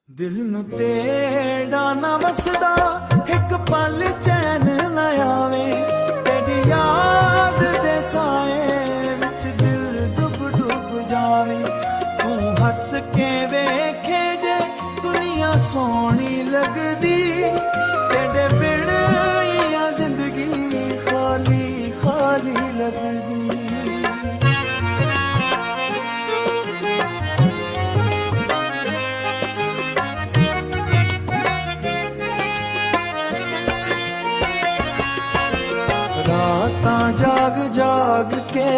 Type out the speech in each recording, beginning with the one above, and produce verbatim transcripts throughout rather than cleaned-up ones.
دل نوں تیݙا نہ وسدا، ہک پل چین نہ آوے۔ تیݙی یاد دے سائے وچ دل ڈب ڈب جاوے۔ توں ہس کے ویکھے جے، دنیا سوہݨی لڳدی۔ تیݙے بن ایہا زندگی خالی خالی لڳدی۔ راتاں جاڳ جاڳ کے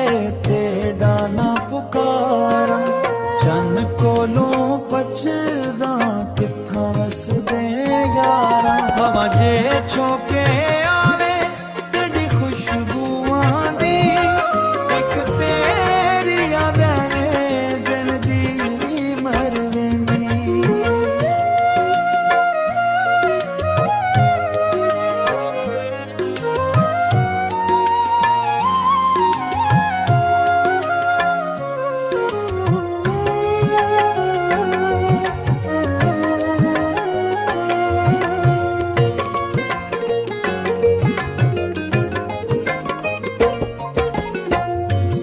تیݙا ناں پکاراں، چن کولوں پچھداں کتھاں وسدیں یاراں۔ ہوا جے چھوکے آوے تیݙی خوشبو آندی، ہک تیݙی یادیں جن دی مر ویندی۔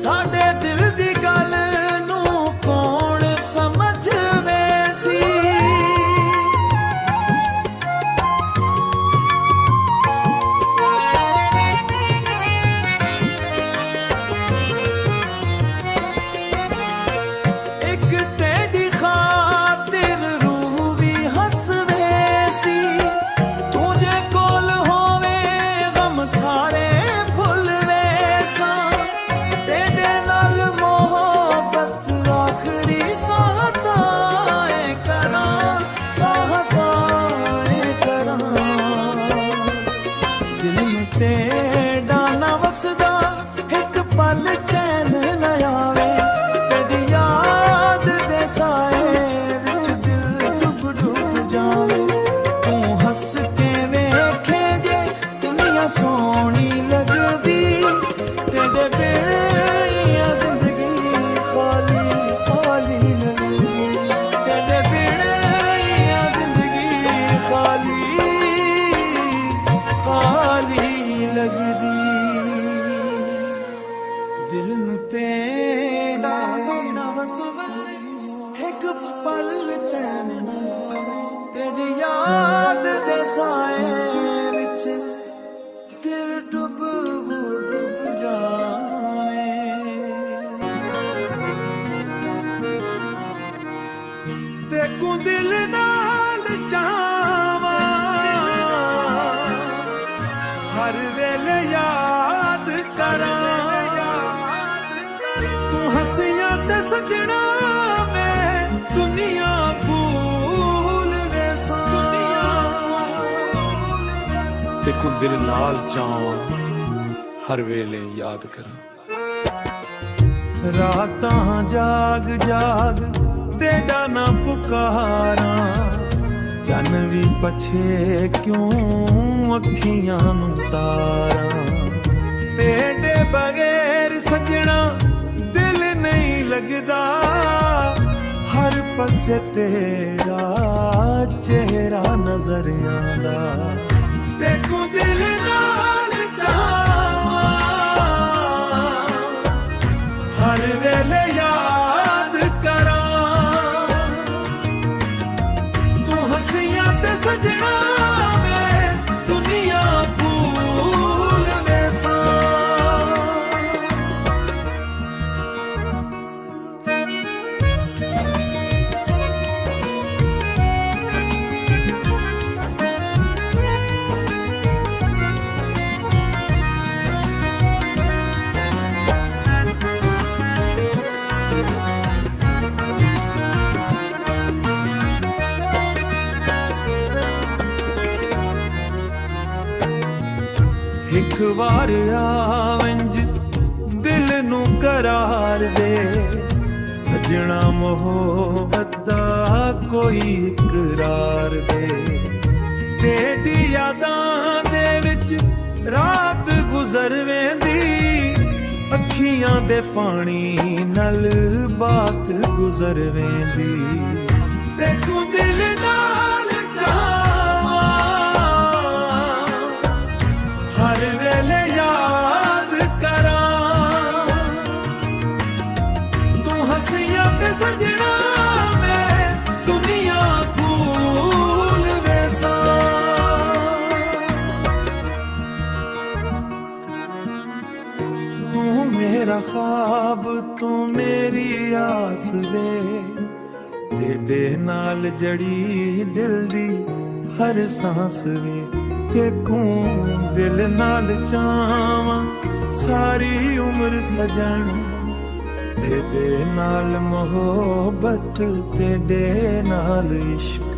ساݙے دل دی ڳل نوں کون سمجھ ویسی؟ ہک تیݙی خاطر روح وی ہس ویسی۔ توں جے کول ہووے غم سارے بھل ویساں۔ تیݙے نال محبت آخری ساہ تائیں کراں، ساہ تائیں کراں۔ دل میں تیݙا نہ وسدا، ہک پل چین نہ آوے۔ تیݙی یاد دے سائے وچ دل ڈب ڈب جاوے۔ توں ہس کے ویکھے جے، دنیا سوہݨی لڳدی۔ تیݙے بن ایہا زندگی خالی خالی لڳدی۔ تیݙے بن ایہا زندگی خالی خالی لڳدی۔ دل نوں تیݙا نہ وسدا، ہک پل چین نہ۔ تیݙی یاد دے سائے وچ دل ڈب ڈب جاوے۔ تیکوں دل نال چاواں، ہر ویلے یاد کراں۔ توں ہسیاں تے سڄݨا میں دنیا بھول ویساں۔ تیکوں دل نال چاواں، ہر ویلے یاد کراں۔ راتاں جاڳ جاڳ تیݙا ناں پکاراں، چن وی پچھے کیوں اکھیاں نوں تاراں۔ تیݙے بغیر سڄݨا دل نہیں لڳدا، ہر پاسے تیݙا چہرہ نظر آندا۔ تیکوں دل نال چاواں، ہر ویلے یاد کراں۔ توں ہسیاں تے سڄݨا میں دنیا بھول ویساں۔ ہک وار آ ونڄ دل نوں قرار ݙے، سڄݨا محبت دا کوئی اقرار ݙے۔ تیݙی یاداں دے وچ رات گزر ویندی، اکھیاں دے پاݨی نال بات گزر ویندی۔ تیکوں دل نہ سجنا میں دنیا بھول ویساں۔ توں میرا خواب، توں میری آس وے، تیڈے نال جڑی دل دی ہر سانس وے۔ تیکوں دل نال چاواں ساری عمر سجن، تیڈے نال محبت، تیڈے نال عشق۔